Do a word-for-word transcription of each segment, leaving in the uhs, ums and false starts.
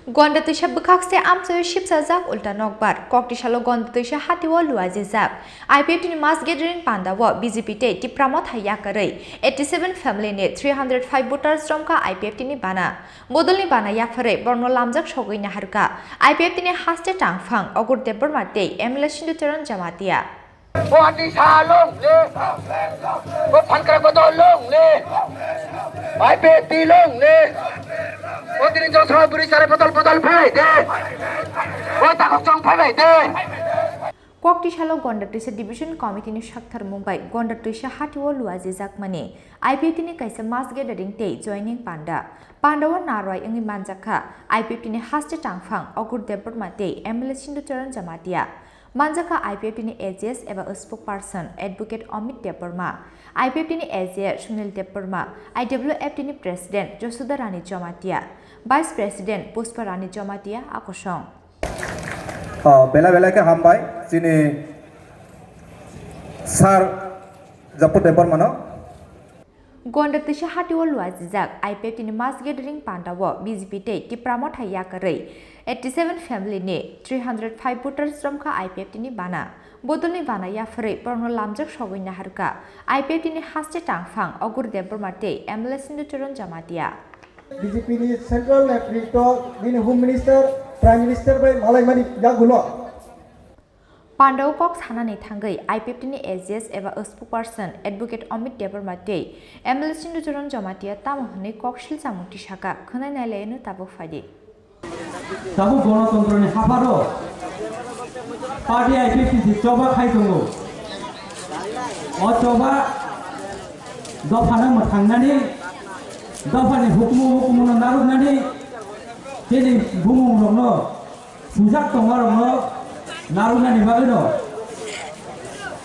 Gonda twisa bwkhak se amchaio sipsajak ulta nokbar. Koktisalo Gonda twisa hatio luajijak. I P F T ni mass gathering pandao B J P tei Tipra Motha yakarwi eighty seven family ni three hundred five voters romkha I P F T ni bana. Bodolni bana yapharwi borokno lamjak sogwi naharkha I P F T ni haste tangphang Ogur Debbarma tei M L A Sindhu Charan Jamatia. Bo ani sa long le. Bo phankra bodol long le. I P F T long le. Bo tini josra buri sare bodol bodol phai de. Bo takok chong phai bai de. Koktisalo Gonda Twisa Division Committee ni saktharmung bai Gonda Twisa hatio luajijakmani I P F T ni kaisa mass gathering tei joining panda. Pandao narwai wngwi manjakha I P F T ni haste tangphang Ogur Debbarma tei M L A Sindhu Charan Jamatia. Manjakha I P F T ni A G S eba spokesperson Advocate Amit Debbarma, I P F T ni A G S Sunil Debbarma, I W F T ni President Josuda Rani Jamatia, Vice President Pushpa Rani Jamatia akosong. Oh, bela bela khe hambai chini Sir Japur Debbarmano. Gonda Twisa hatio luajijak I P F T ni mass gathering pandao B J P tei Tipra Motha yakarwi eighty seven family ni three hundred five voters romkha I P F T ni bana. Bodolni bana yapharwi borokno lamjak sogwi naharkha I P F T ni haste tangphang Ogur Debbarma tei M L A Sindhu Charan Jamatia. B J P ni central netrito nini Home Minister, Prime Minister bai malaimani yagulo. Pandao kok sanani thangwi I P F T ni A G S eba spokesperson Advocate Amit Debbarma tei M L A Sindhu Charan Jamatia tamo hwnwi kok silchamung tisakha, khwnai nailaino tabuk phaidi. Tabuk gonotontroni hapharo party I P F T si choba khai tongo. O choba dophano mwthangnani, dophani hukumu hukumuno narwknani chini bumungrokno sujak tongmarokno narwknani bagwino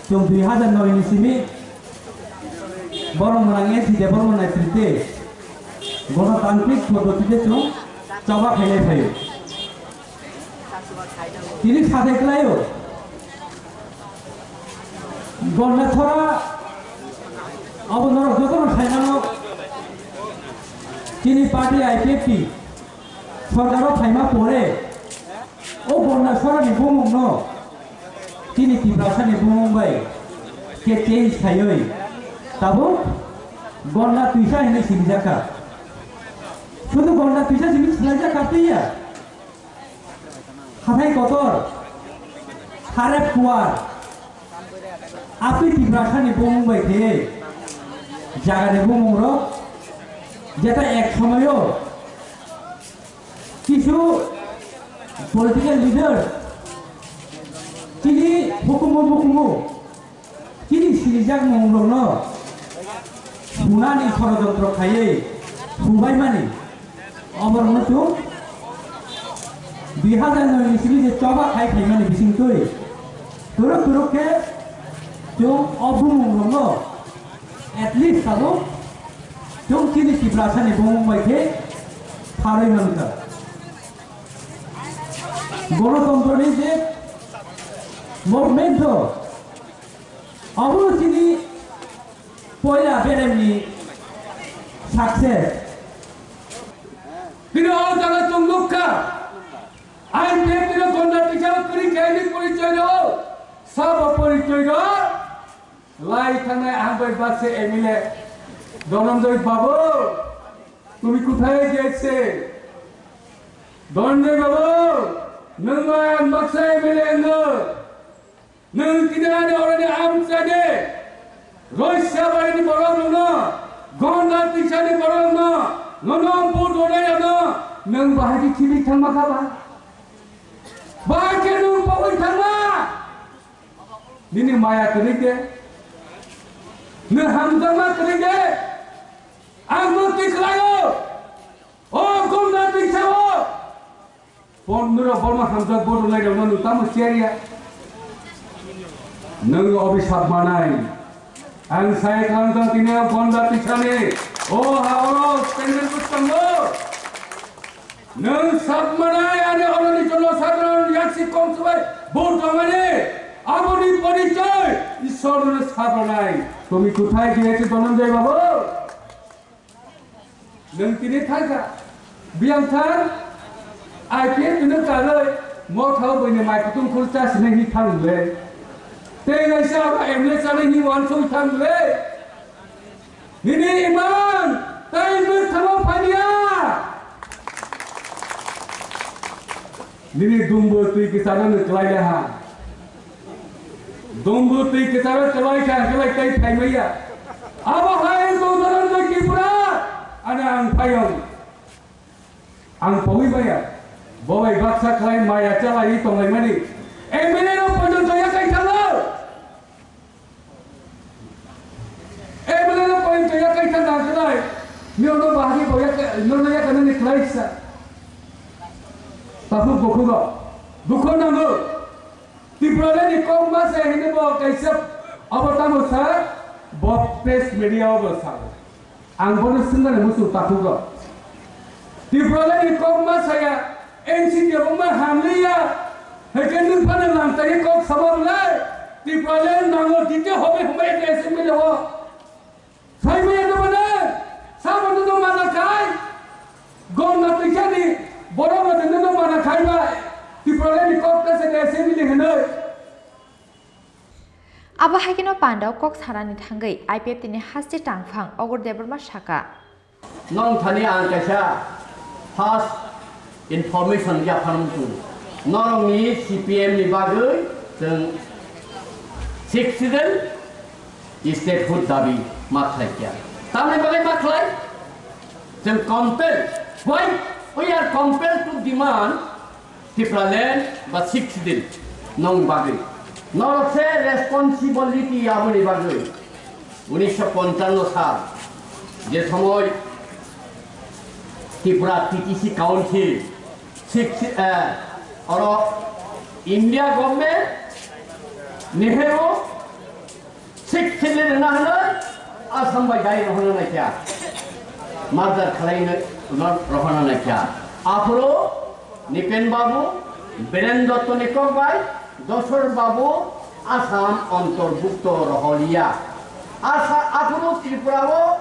chwng dui hazar noi ni simi borok mwnang N C Debbarma naitrite gonotantrik poddotite chwng choba khainai phaio. Tini sathai kwlaio. Gonda sora abo norok jotono saimano chini party I P F T sorkaro phaima pore o Gonda sorani bumungno chini Tiprasani bumung bai khe change khaiwi tabuk Gonda Twisa hinwi sinijakha. Sudu Gonda Twisa simi swlaijakha twiya. Hathai kotor, harep kuar, aphi Tiprasani bumung bai khe jagani bumungrok jeta ek somoio kisu political leader chini hukumu bukumu chini sinijakmungrokno sunani sorojontro khaiwi subaimani oborokno chwng dui hazar noi ni simi je choba khai phaimani bisingtwi turuk turuk khe chwng o bumungrokno at least tabuk chwng chini Tiprasani bumung bai khe pharwi mankha. Gonotontroni je movement o Abo chini poila beremni success. Bini o jaga chwng nukha. I P F T no Gonda Twisa kwrwi khaini porichoi rw. Sabo porichoi rw. Lai thangnai ang bai baksa M L A Dhananjay Babu, তুমি কোথায় গিয়েছে? Dhananjay Babu, nwng bai ang baksa M L A no. Nwng tini ani oroni amchai de, Roisabari ni borok rokno, Gonda Twisa ni borok rokno, nono vote rwnai rokno, nwng bahai khe khibi thangma kha ba? Bahai khe nwng pogwi thangma? Nini maya kwrwi de, nwng hamjakma kwrwi de, ang no twi khlaio, o Gonda Twisa o. Pondro bono hamjak bodo lai rok no tamo cheriya. Nung obisap manai. Ang sai kang tong tini Gonda Twisa ni. O ha oro standard bwskango. Nung sap manai ani oro ni jono sadharon yaksi kong subai bo tongani. Aboni porichoi Ishwar no sap manai. Tumi kuthai giyesi Dhananjay babu? Nung tini thangkha. Biyang thang. Motha bwini mai kutung khul cha sinai hi thang le. Tei nai sa ba M L A chanai hi wan song thang le. Nini iman tai nuk thangma phaniya. Nini dumbu twi kisano nuk lai le ha. Dumbu twi kisano kalai kha kalai tai phai maya. Abo hai Dodoron Tripura. Ana ang phayong. Ang pawi maya. Bawai baksa khlai maya chalai tonglai mani. M L A no poito jaya kai thalo. M L A no poito ya kai thalo khlai. Nino bahagi boya nino ya kanani khlai sa. Tapu bokhugo. Dukho nango. Tipraland ni kok ma se hini bo kaisa abo tamo sa bo press media o bo sa. Ang bono swngmani muchung takhukgo. Tipraland ni kok ma saya, N C P wngma hamliya, heke nwng phano langtari kok sama rwnai, Tipraland nango dite hobe hwnbai assembly o. Saimaya no mane, sabo no mana khai, gom na tuisani, borok no no mana khai ba, Tipraland ni kok ta se assembly hwnoi. Abo hai kheno pandao kok sanani thangwi I P F T ni haste tangphang Ogor Debbarma saka. Nong thani ang kaisa first information ya phanang tu. Norok ni C P M ni bagwi chwng sixth schedule statehood dabi ma khlai kya. Tamni bagwi ma khlai? Chwng compel. Why we are compelled to demand Tipraland ba sixth schedule nong bagwi. Norok se responsibility aboni bagwi. Unisho ponchanno sal, je somoy Tripura T T C Council six, eh, oro India government Nehru sixth schedule rwna hwnwi Assam bai dai rohorna naikha, murder khlai rohorna naikha. Aphuru Nipen Babu, Biren Dotto ni kok bai Dosor Babu Assam ontorbukto roholiya. Asa aphuru Tripura o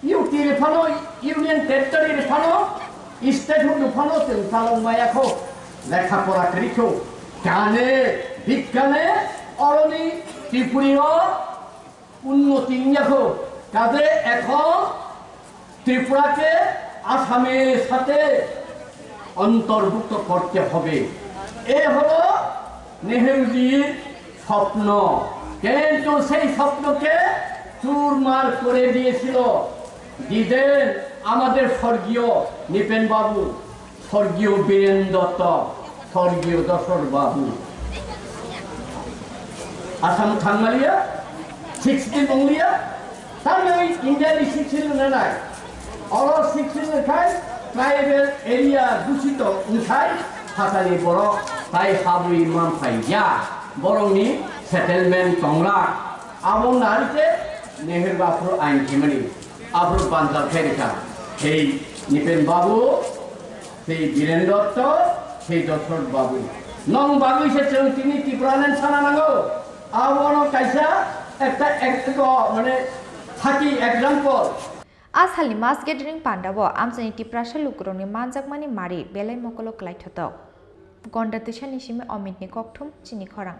U T rwphano, Union Territory rwphano, Statehood rwphano chwng chalok maya kho. Lekha pora kwrwi kho. Kane, bikkane, oroni Tripuri o উন্নতি নিয়ে হোক, কাজে এখন ত্রিপুরাকে আসামের সাথে অন্তর্ভুক্ত করতে হবে। এ হলো নেহেরুজির স্বপ্ন, কিন্তু সেই স্বপ্নকে চুরমার করে দিয়েছিল ডিজেন আমাদের স্বর্গীয় নৃপেন বাবু। স্বর্গীয় বীরেন দত্ত, স্বর্গীয় যশোর বাবু। আসাম থাংমালিয়া, সিক্সটিন মংলিয়া, তার মানে ইন্ডিয়ানি সিক্সটিন না নাই। অল সিক্সটিন খাই ট্রাইবেল এরিয়া দূষিত উঠাই হাতানি বড় তাই হাবুই মানফাই যা বরংনি সেটেলমেন্ট টংলা আবো নারিতে নেহের বাফুর আইন কিমানি আফুর বান্দার ফেরিকা। হেই নিপেন বাবু, সেই বীরেন দত্ত, সেই যশোর বাবু। নং বাবু সে চৌতিনি ত্রিপুরাল্যান্ড সানা নাঙ্গো। আবনো কাইসা একটা এক মানে থাকি example. A salni mass gathering pandao amchaini Tiprasa lukurokni manjakmani mari belai mokolo kwlaithotok. Gonda twisani simi Omitni kokthum chini khorang.